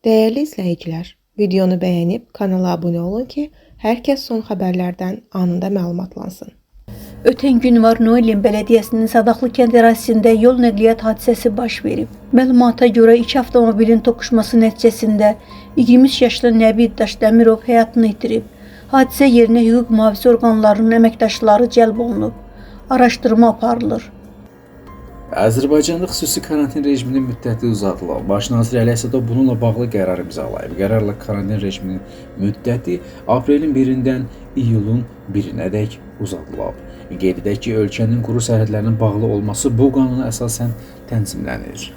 Dəyərli izləyicilər, videonu bəyənib kanala abunə olun ki, hər kəs son xəbərlərdən anında məlumatlansın. Ötən gün var Noelin Bələdiyyəsinin Sadaqlı kənd ərazisində yol nəqliyyat hadisəsi baş verib. Məlumata görə iki avtomobilin toqquşması nəticəsində 23 yaşlı Nəbi Daşdəmirov həyatını itirib. Hadisə yerinə hüquq mühafizə orqanlarının əməkdaşları cəlb olunub. Araşdırma aparılır. Azərbaycanda xüsusi karantin rejiminin müddəti uzadılıb. Baş nazir Əli Əsədov bununla bağlı qərar imzalayıb. Qərarla karantin rejiminin müddəti aprelin 1-dən iyulun 1-nədək uzadılıb. Qeyd edək ki, ölkənin quru sərhədlərinin bağlı olması bu qanuna əsasən tənzimlənir.